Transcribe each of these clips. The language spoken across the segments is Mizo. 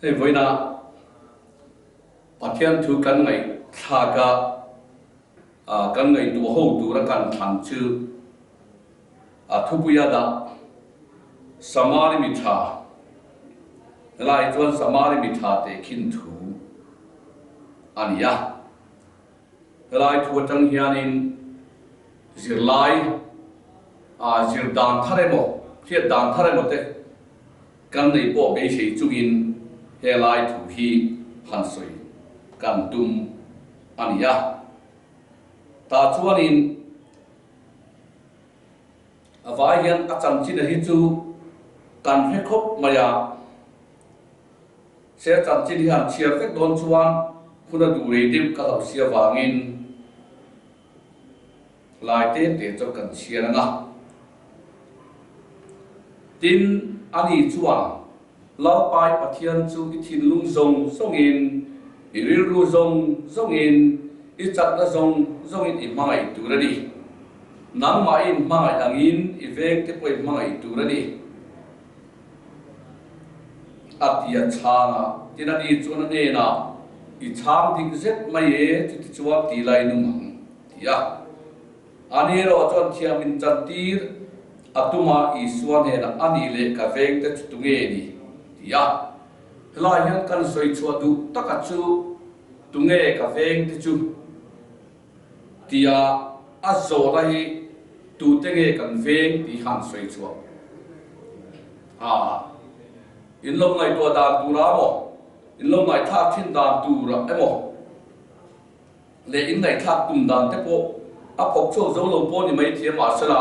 Hei vawiina Pathian thu kan ngaihthlak a, kan ngaihtuah ho tura kan thlan chu a thupuia dah Samari mi tha, helai chuan Samari mi tha tehkhin thu a ni a. Helai thu atang hianin zirlai zir dan thar emaw, hriat dan thar emaw te kan nei pawh beisei chungin helai thu hi han sawi kan tum a ni a. Tah chuanin a vai hian a chanchin a hi chu kan hre khawp mai a. Se chanchin hi han chhiar vek dawn chuan hun a duh rei deuh ka lo si avangin lai te te chu kan chhiar ang a. Tin, ani chuan Lalpai Pathian chu i thinlung zawng zawngin, i rilru zawng zawngin, i chakna zawng zawngin i hmangaih tur a ni. Nangmah i inhmangaih angin i vengte pawh i hmangaih tur a ni. A ti a chhang a, tin a ni chuan a hnenah, I chhang dik zet mai e, chuti chuan ti lai nung ang, ti a. Ani erawh chuan thiam in chantir a tum a, Isua hnenah, A nih leh ka veng te chu tunge ni? ti a. Helai hian kan sawi chhuah duh taka chu tunge ka veng te chu? Tia a zawhna hi tute nge kan veng tih khan sawi chhuah a, in lo ngaihtuah dan tura maw, in lo ngaihthlak thin dan tura emaw leh in ngaihthlak tum dan te pawh a phawk chhuak zo lo pawh ni mai thiam mahsela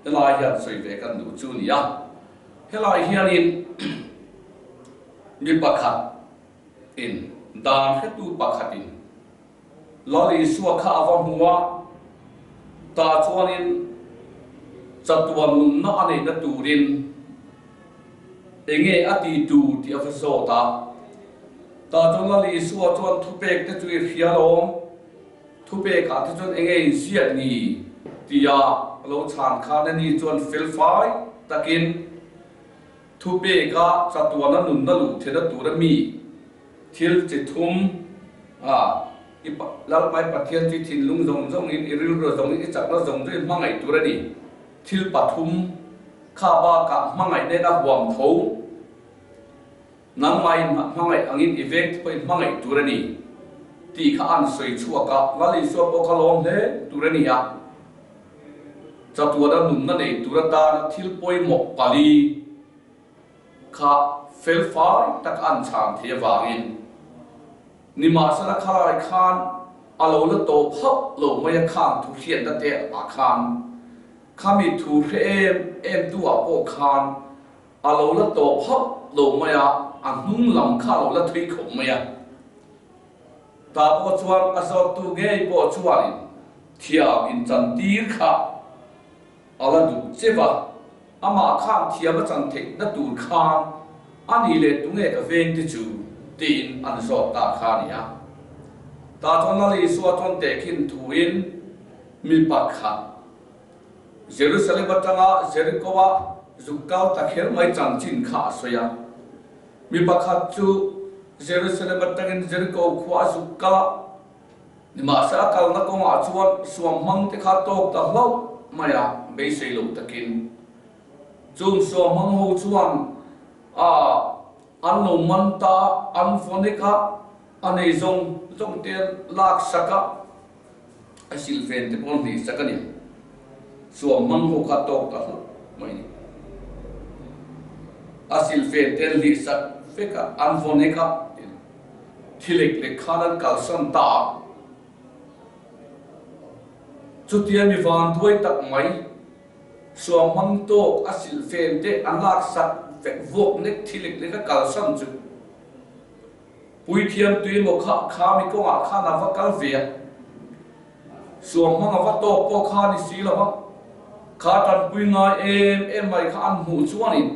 helai hian sawi ve kan duh chu nia. Helai hianin mi pakhat in dan hretu pakhat in Lal Isua kha a va hmu a, tah chuanin chatuan nunna a neihna turin enge a ti tur tih a va zawt a. Tah chuan Lal Isua chuan thupek te chu i hria lawm, thupekah te chuan enge inziak ni tia a lo chhan khan ani chuan felfai takin thupeka chatuana nunna luh theihna tura mi Thil chi thum a, i Lalpai Pathian chu i thinlung zawng zawngin, i rilru zawngin, i chakna zawng zawngin hmangaih tur a ni. Thil pathum kha bakah hmangaih nena huam tho, nangmahin hmangaih angin i veng te pawhin hmangaih tur a ni tih kha an sawi chhuak a, Lal Isua pawh kha lawm hle tur a ni a. Chatuana nunna nei tur atana thil pawimawh pali. Kha felfai tak an chhan thei avangin nimahsela khalai khan a lo la tawp hauh lo mai a khang thu hriatna te ah khan khami thu hre em em tu ah pawh khan a lo la tawp hauh lo mai a, a hnung lam kha a lo la thui khawp mai a. Tah pawh chuan a zawttu ngei pawh chuanin thiam inchantir kha A la duh cheu a, amah khan thiam a chan theih na tur khan a ni leh tunge ka veng te chu tiin an zawt ta kha a ni a. Tah chuan Lal Isua chuan tehkhin thuin mi pakhat Jerusalem atanga Jericho-a zuk kal ta kher mai chanchin kha a sawi a. Mi pakhat chu Jerusalem atangin Jericho khua a zuk kal a. Nimahse a kalna kawngah chuan suam hmang te kha tawk ta hlauh mai a, beisei lo takin. Chung suam hmang ho chuan a an lo man ta a, an vawnik a, a nei zawng zawng te lak sak a, a silfen te pawh an hnih sak a ni. Suam hmang ho kha tawk ta hlauh mai a ni. A silfen te an hnih sak vek a, an vawnik a. Thi lek lek khan an kalsan ta a. Chutia mi vanduai tak mai, suam hmang tawk a silhfen te an lak sak vek vuak nek thi lek lek a kalsan chu Puithiam tuimaw kha kha mi kawngah khan a va kal ve a. Suam hmang a va tawk pawh kha a ni si lo va, kha tanpui ngai em em mai kha an hmuh chuanin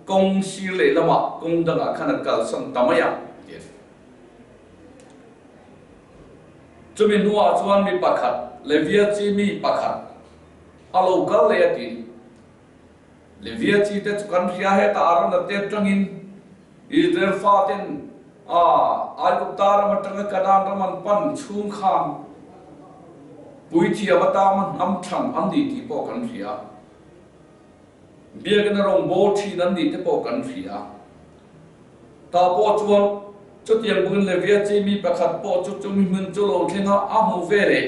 Kawng sir leh lamah kawng dangah khan an kalsan ta mai a, ti a ni. Chumi hnuah chuan mi pakhat, Levia chi mi pakhat a lo kal leh a ti. Levia chi te chu kan hria hetah a rawn a te atangin. Israel faten a Aigupta ram atanga Kanaan ram an pan chhung khan puithiam atanga hnam thlan an ni tih pawh kan hria. Biakina rawngbâwl ṭhin an nih te pawh kan hria. Tah pawh chuan chutiang bawkin Levia chi mi pakhat pawh chu chumi hmun chu lo thleng a, a hmuh ve leh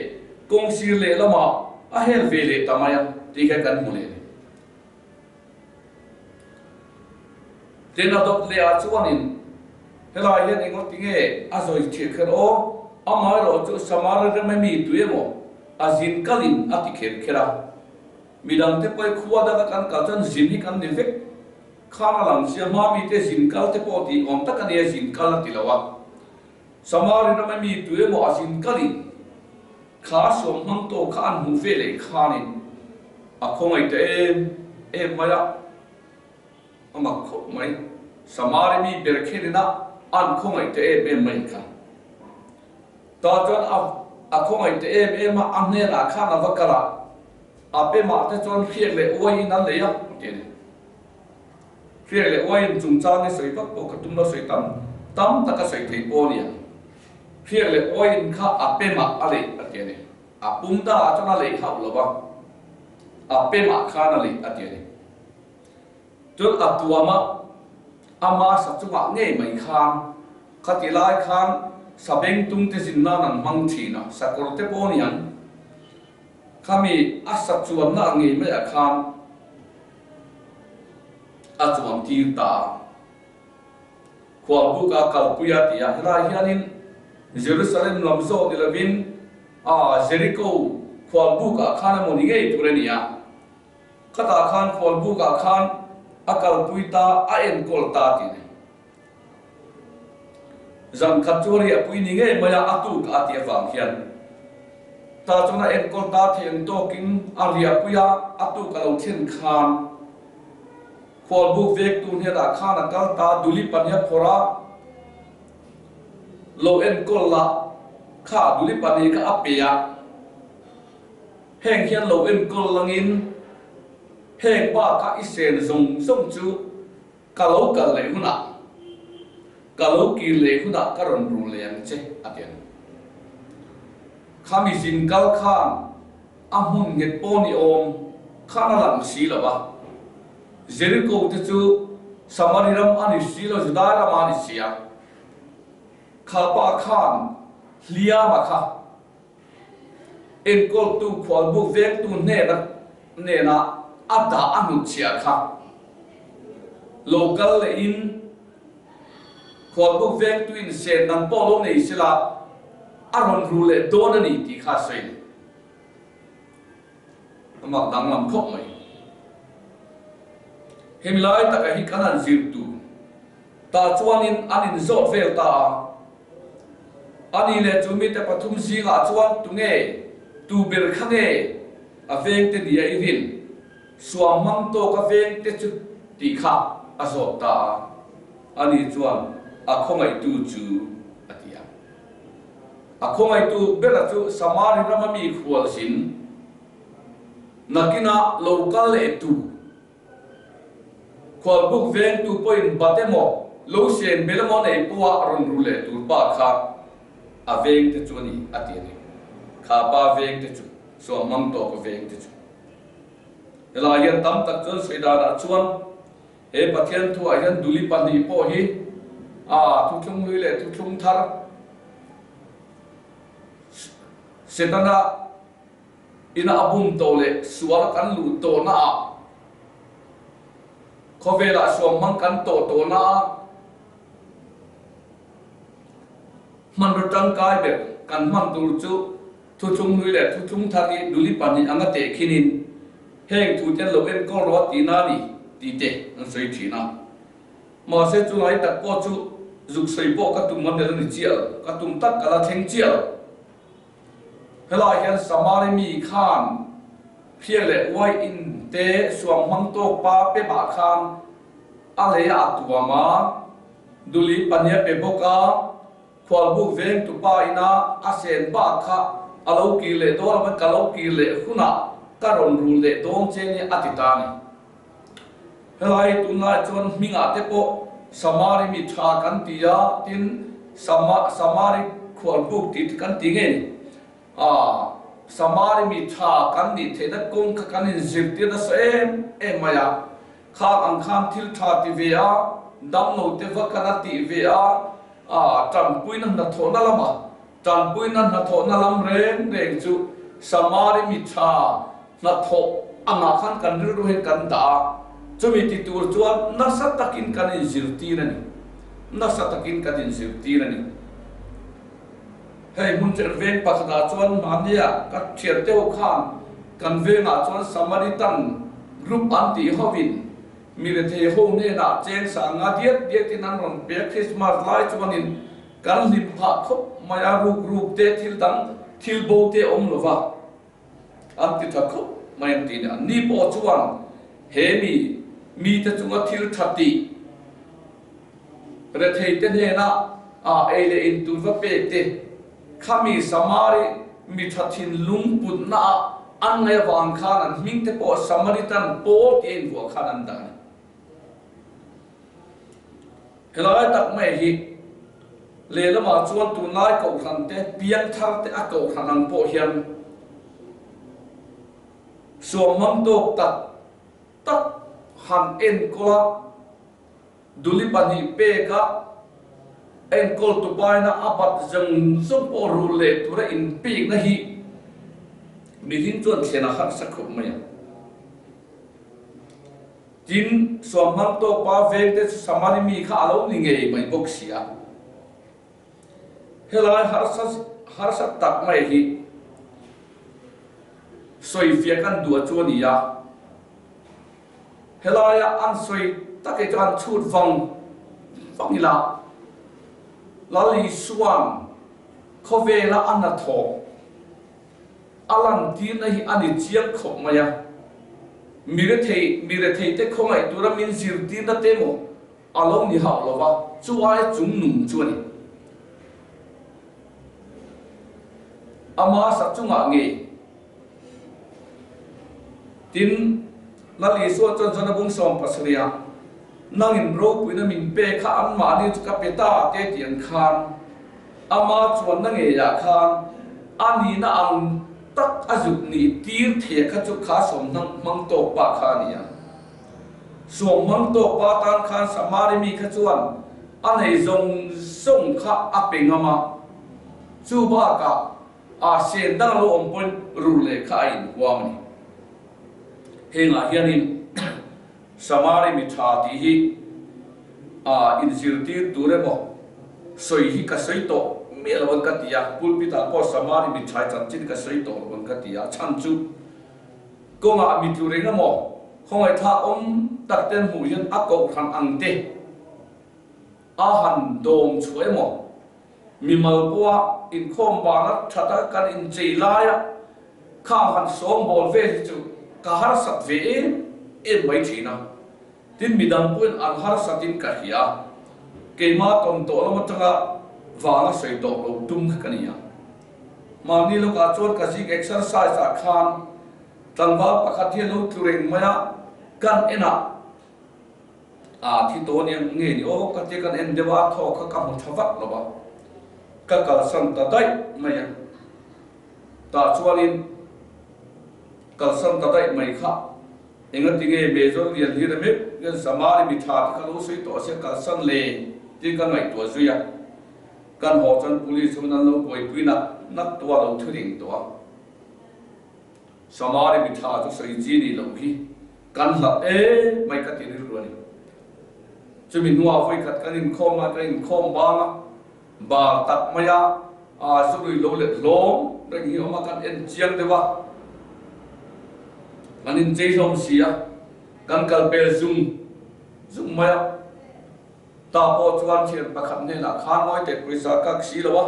kawng sir lehlamah a hel ve leh ta mai a tih kha kan hmu leh a ni. Tin, a dawt lehah chuanin helai hian eng awti nge a zawi thir kher aw, amaherawh chu Samaria rama mi tui emaw a zin kalin a ti kher kher a. Midangte pawh khua danga kan kal chuan zin hi kan ni vek. Khan a lang sia hma mite zin kal te pawh tih awm tak a nia zin kal a ti lo a. Samari rama mi tu emaw a zin kalin kha suam hmang tawk kha an hmuh ve leh khanin a khawngaih ta em em mai a, a mak khawp mai. Samari mi ber khenin a an khawngaih ta em em mai kha. Tah chuan a a khawngaih ta em em a, a hnenah khan a va kal a, a pemah te chuan hriak leh uaiin an lei a, a ti a ni. Hriak leh uaiin chungchang hi sawi vak pawh ka tum lo, sawi tam tam tak a sawi thei pawh a ni ang. Hriak leh uaiin kha a pemah a lei a ti a ni. A pum dangah chuan a lei hauh lo va, a pemah khan a lei a ti a ni. Chuan a tuam a, ama sa chungah ngei mai khan khati lai khan sabeng tung te zin nan an hmang thin a, sakawr te pawh a ni ang. Khami a sa chuanna ang ngei maiah khan a chuan tir ta a. Khualbuk a kalpui a ti a, helai hianin Jerusalem lam zawh ni lovin a Jericho khualbuk ah khan emaw ni ngei tur a ni a. Khatah khan khualbukah khan a kalpui ta, a enkawl ta tih a ni. Zan khat chu a riahpui ni ngei mai a, a tuk a tih avang hian ta chuan a enkawl ta thei ang tawkin a riahpui a, a tuk a lo thlen khan khualbuk vektu hnenah khan a kal ta, Duli pahnih a phawrh a, lo enkawl la, kha Duli pahnih kha a pe a. Heng hian lo enkawl langin heng bakah i sen zawng zawng chu ka lo kal leh hunah, ka lo kir leh hunah ka rawn rul leh ang che, a ti a ni. Khami zin kal khan a hmun nghet pawh ni awm khan a lang si lo va, Jeriko te chu Samari ram a ni si lo, Judai ram a ni si a, kha pa khan hliama kha Enkawltu khualbuk vengtu hnena hnena a dah a hnutchhiah kha lo kal lehin khualbuk vengtuin sen dang pawh lo nei sela a rawn ru leh dawn a ni tih kha a sawi a ni. A mak danglam khawp mai. Hemi lai takah hi kan han zir tur. Tah chuanin an inzawt vel ta a. Ani leh chu mite pathum zingah chuan tunge, tu ber kha nge a vengte nia i rin? Suam hmang tawk a vengte chu tih kha a zawt ta a. Ani chuan a khawngaihtu chu a ti a. A khawngaihtu bera chu Samari rama mi khualzin nakinah lo kal leh tu. Khualbuk vengtu pawhin bat emaw, lo sen bel emaw nei pawha rawn ru leh tur pa kha a vengte chu a ni, a ti a ni. Kha pa vengte chu, suam hmang tawk a vengte chu. Helai hian tam tak chuan sawi danah chuan he Pathian thuah hian duli pahnih pawh hi a thuthlung hlui leh thuthlung thar Setana Ina a bum tawh leh sual kan luh tawhna ah, khawvelah suamhmang kan tawh tawhna ah hmanraw tangkai ber kan hman tur chu thuthlung hlui leh thuthlung thar hi duli pahnih anga tehkhinin heng thu ten lo enkawl rawh a tihna a ni tih te an sawi thin a. Mahse chulai tak pawh chu zuk sawi pawh ka tum a ber a ni chiah lo, ka tum tak ka la thleng chiah lo. Helai hian Samari mi khan hriak leh uaiin te suam hmang tawk pa pemah khan a lei a tuam a, duli pahnih a pe bawk a, khualbuk vengtu pa ina a sen bak kha a lo kir leh dawn avangin ka lo kir leh hunah ka rawn rul leh dawn che nia a ti ta a ni. Helai tunlai chuan hmingah te pawh. Samari mi tha kan ti a, tin Sama Samari khualbuk tih te kan ti ngei ni. A, Samari mi tha kan nih theihna kawng kha kan inzirtir nasa em em mai a. Khang ang khan thil tha ti ve a, damlo te va kan a tih ve a, a, tanpuina hnathawhna lama tanpuina hnathawhna lam reng reng chu Samari mi tha hnathawh angah khan kan rilru hian kan dah a, chumi ti tur chuan nasa takin kan inzirtir a ni, nasa takin kan inzirtir a ni. Hei hmun ṭelh veng pakhatah chuan mahnia ka thiante ho khan kan vengah chuan Samaritan group an tih hovin mi rethei ho hnenah cheng sanga diat diatin an rawn pe a, Christmas lai chuanin kan hlim phah khawp mai a, ruk ruk te thil dang thil bo te awm lova an ti tha khawp mai an ti ni. Anni pawh chuan he mi mite chunga thil tha tih Retheite hnena ei leh in tur va pek te, khami Samari mi tha thinlung putna ah an ngaih avang khan an hming te pawh Samaritan pawl tih a invuah khan an dah a ni. Helai tak mai hi lehlamah chuan tunlai kohhran te, piangthar te a kohhran ang pawh hian suamhmang tawk tak tak han enkawl a, Duli pahnih peka enkawltu paina a bat zawng zawng pawh rul leh tura inpekna hi mihring chuan thlen a harsa khawp mai a. Tin, suamhmang tawkpa vengte chu Samari mi kha a lo ni ngei mai bawk si a. Helai harsa harsa tak mai hi sawifiah kan duh a chu a ni a. Helaia an sawi tak hi chu an chhut vang vang ila, Lal Isua'n khawvela a hnathawh a lantirna hi a ni chiang khawp mai a. Mi rethei mi retheite khawngaih tura min zirtirna te maw a lo ni hauh lo va, chu aia chung nung chu a ni. Ama sa chungah ngei. Tin, Lal Isua chuan Jona bung 70-ah, Nangin ropuina min pe kha anmahni chu ka pe ta te tih an khan, ama chuanna ngeiah khan a nihna ang tak a zuk nih tir thei kha chu kha sawmhnang hmang tawk pa kha a ni a. Sawmhmang tawk pa tan khan Samari mi kha chuan a nei zawng zawng kha a pe ngam a, chu bakah A sen dang lo awm pawhin rul leh kha a inhuam a ni. Hengah hianin Samari mi tha tih hi a inzirtir tur emaw sawi hi ka sawi tawh miah lo an ka ti a, pulpit ah pawh Samari mi tha chanchin ka sawi tawh lo an ka ti a, chhan chu kawngah mi tlu reng emaw khawngaihthlak awm tak te an hmuh hian a kohhran ang te a han dawm chhuah emaw Mimal pawha inkhawm bana tha taka kan inchei laia khang han sawngbawl vel hi chu ka harsat ve em em mai thin a. Tin, midang pawhin an harsatin ka hria a, keima tawn tawh lam atanga vanga sawi tawh lo tum kha ka ni a. Mahni lawkah chuan ka zing exercise ah khan tlangval pakhat hi a lo tlu reng mai a, kan enah A thi tawn em nge ni aw ka tia kan en deuh a, thaw kha ka hmu tha vak lo a, ka kalsan ta daih mai a, tah chuanin kalsan ta daih mai kha engati nge Major Lianhlira meuh hian Samari mi tha te kha lo sawi tawh sia kalsan le tih ka ngaihtuah zui a, kan haw chuan police ho in an lo buaipui nak nak tawh a lo thu reng tawh a, Samari mi tha chu sawi chi nih loh hi. Kan hlat em mai ka ti rilru a ni. Chumi hnuah vawikhat kan inkhawm a, kan inkhawm bang a, bar tak maia aa zu lui lo let hlawm reng hi awm a, kan en chiang deuh a, kan inchei hlawm si a, kan kal pel zung zung mai a. Ta pawh chuan thian pakhat hnenah khan ngawi teh pawisa ka si lo a,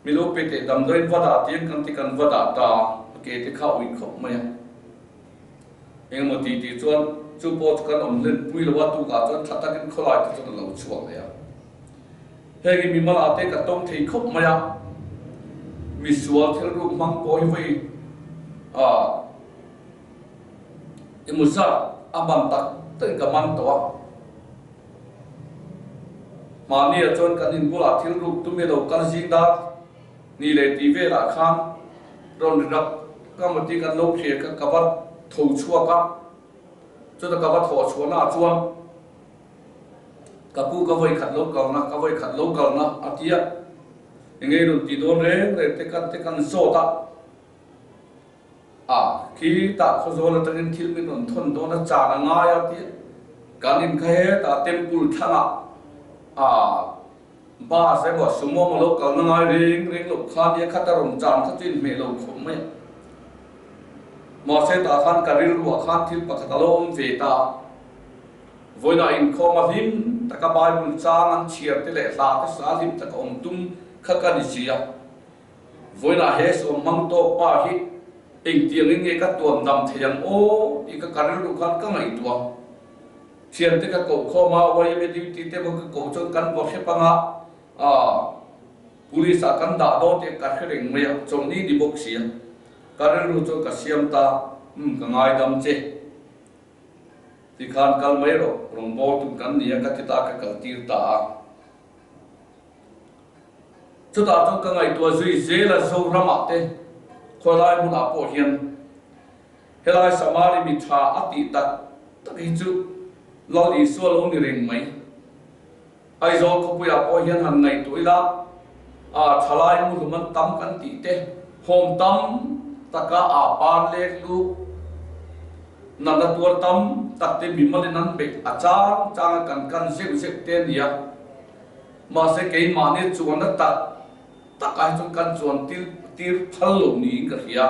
Mi lo pe teh damdawiin va dah tiin kan ti kan va dah ta a ke te kha ui khawp mai a. Engemaw ti tih chuan chu pawh chu kan awm hlen pui lo a, tukah chuan tha takin khawlai te chuan a lo chhuak leh a. Heng hi mimal te ka tawng thei khawp mai a, misual thil ruk hmang pawh hi vawi a emaw zat a man tak takin ka man tawh a. Mahnia chuan kan in bulah thil ruk tum i lo kal zing dar ni leh tih velah khan rawn ri rak ka maw tih kan lo hria kha ka va tho chhuak a, chuta ka va thawh chhuahna ah chuan ka pu ka vawi khat lo kalna ka vawi khat lo kalna a ti a, eng nge rawn ti dawn reng reng te kan te kan zawt a. A, khi tah khawzawl atangin thil min rawn thawn dawn a chan a ngai a tih kan in kha hetah temple thlangah a bus emaw sumo emaw lo kalna ngai reng reng loh kha nia khata rawn chan kha chu inhmeh lo khawp mai a. Mahse tah khan ka rilruah khan thil pakhat a lo awm ve ta a, vawiinah inkhawm a hlim taka Bible chang an chhiar te leh hla te sa hlim taka awm tum kha ka ni si a. Vawiinah he sawm hmang tawk pa hi engtiangin nge ka tuam dam thei ang aw tih ka ka rilru khan ka ngaihtuah. Thiante ka koh khawm a, YMA duty te pawh ka koh chuan kan vaw hrep anga aah police ah kan dah dawn tih ka hre reng mai a, chawlhni ni bawk si a. Ka rilru chuan ka siam ta, umm ka ngaidam che. Tikhan kal mai rawh, rawngbawltu kan ni a ka ti ta ka kaltir ta a. Chutah chuan ka ngaihtuah zui zel a Zoramah te khawilai hmunah pawh hian helai Samari mi tha a tih tak tak hi chu Lal Isua lo ni reng mai. Aizawl khawpuiah pawh hian han ngaihtuah ila a thalai muhlum an tam kan tih te hawm tam taka a pan lek luk natna tuar tam tak te mimalin an beih a chang chang a kan kan zeuh zeuh te a ni a. Mahse keimahni chuanna tak tak ah hi chuan kan chuan tir tir phal lo niin ka hria.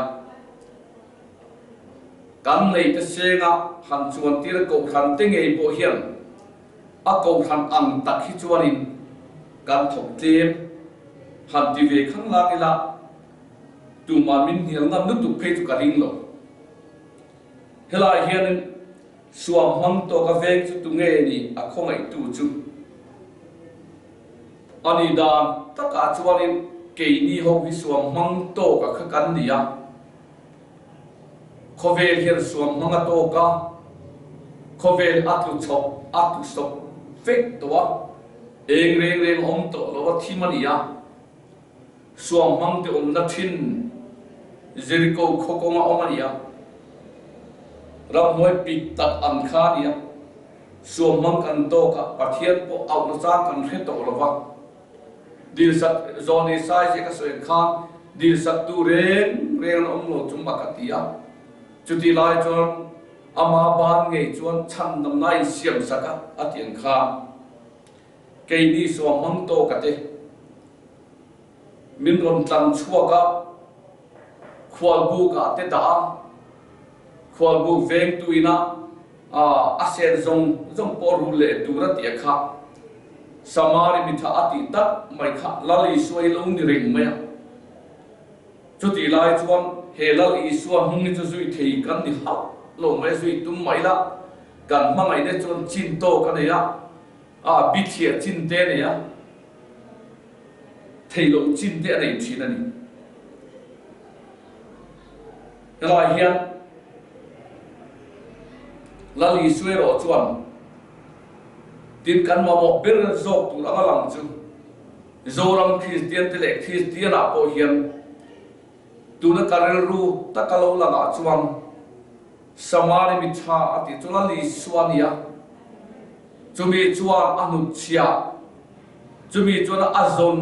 Kan nei te senga han chuan tir a kohhran te ngei pawh hian a kohhran ang tak hi chuanin kan thawk tlem han ti ve khang lang ila tumah min hnial ngam lutuk phei chu ka ring lo. Helai hianin Suam hmang tawk a veng chu tunge ni a khawngaihtu chu? A nih dan takah chuanin keini ho hi suam hmang tawk a kha kan ni a. Khawvel hian suam hmang a tawk a, khawvel a tlu chhawp a tlu sawp vek tawh a, eng reng reng a awm tawh lo a thim a ni a. Suam hmang te awmna thin Jericho khaw kawnga awm a ni a, ramhnuai pik tak ang kha a ni a, suam hmang kan tawk a, Pathian pawh auhna chang kan hre tawh lo va. Dilsak Zawni Saizia ka sawi ang khan dilsak tu reng reng an awm lo chu mak a ti a, chutih lai chuan ama ban ngei chuan chhandamna insiam sak a, a ti ang khan. Keini suam hmang tawk a te. Min rawn tlang chhuak a, khualbuk ah te dah a, khualbuk vengtu ina a sen zawng zawng pawh rul leh tur a tih a kha. Samari mitha a tih tak mai kha Lal Isua hi lo ni reng mai a. Chutih lai chuan he Lal Isua hnung hi chu zui thei kan ni hauh lo mai, zui tum mai la, kan hmangaihna chuan chin tawk a nei a. A bithiah chin te a nei a, theih loh chin te a nei thin a ni. Helai hian Lal Isua erawh chuan tin kan mamawh ber zawk tur anga lang chu Zoram Kristian te leh Kristian ah pawh hian tuna ka rilru taka lo langah chuan Samari mi tha a tih chu Lal Isua a ni a. Chumi chuan a hnutchhiah, chumi chuan a zawn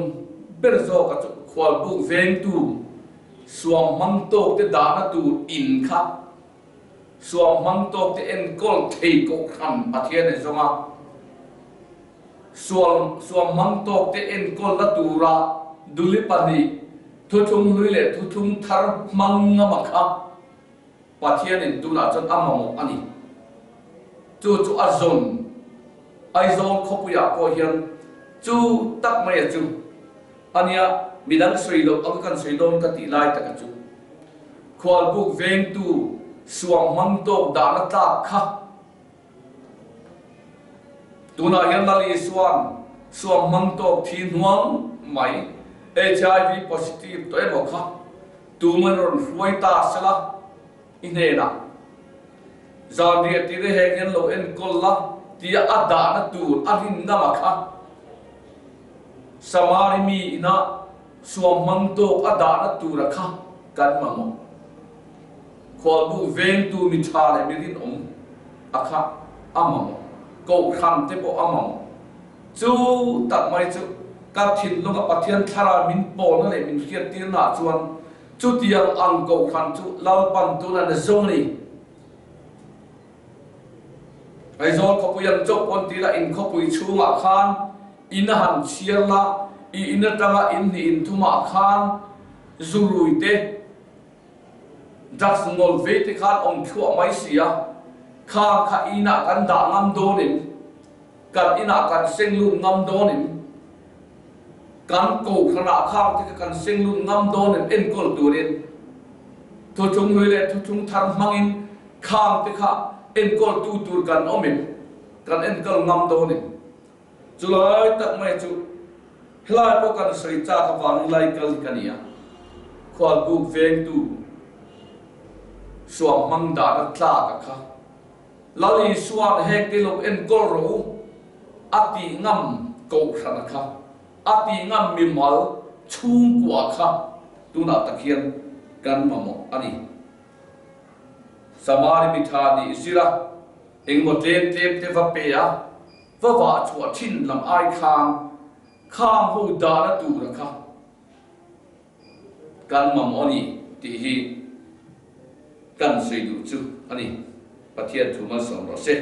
ber zawk a chu khualbuk vengtu suam hmang tawk te dahna tur in kha suam hmang tawk te enkawl thei kohhran Pathian in zawng a, sual suam hmang tawk te enkawlna tura duli pahnih thuthlung hlui leh thuthlung thar hmang ngama kha. Pathianin tunah chuan a mamawh a ni. Chu chu a zawn Aizawl khawpuiah pawh hian chu tak mai a chu a nia, midang sawi loh anga kan sawi dawn ka tih lai taka chu. Khualbuk vengtu suam hmang tawk dahna tlak kha tunah hian Lal Isua'n suam hmang tawk thi hnuang mai HIV positive tawh emaw kha Tuman rawn hruai ta sela i hnenah zanriah tih te heng hian lo enkawl la tia a dahna tur a rin ngam a kha. Samari mi ina suam hmang tawk a dahna tura kha kan mamawh. Khualbu vengtu mi tha leh mi rinawm a kha a mamawh. Kohhran te pawh a mamawh. Chu tak mai chu ka thinlunga Pathian thlarau min pawlna leh min hriattirna ah chuan chutiang ang kohhran chu Lalpan tuna na zawng a ni. Aizawl khawpui ang chauh pawn ti la in khawpui chhungah khan in a han chhiar la, i in atanga in hnih in thumah khan zu rui te, drugs ngawl ve te khan awm thluah mai si a, khang kha inah kan dah ngam dawn em? Kan inah kan seng lut ngam dawn em? Kan kohhranah khang te kha kan seng lut ngam dawn em enkawl turin? Thuthlung hlui leh thuthlung thar hmangin khang te kha enkawltu tur kan awm em? Kan enkawl ngam dawn em? Chulai tak mai chu helai pawh kan sawi chak avangin lai kal hi ka ni a, khualbuk vengtu suam hmang dahna tlak a kha. Lal Isua'n heng te lo enkawl rawh u a tih ngam kohhran kha, a tih ngam mimal chhungkua kha tunah tak hian kan mamawh a ni. Samari mi tha nih zir a, engmaw tlem tlem te va pe a, va vah chhuah thin lam ai khan khang ho dahna tura kha Kan mamawh a ni tih hi kan sawi duh chu a ni. Pathian thu malsawm rawh se.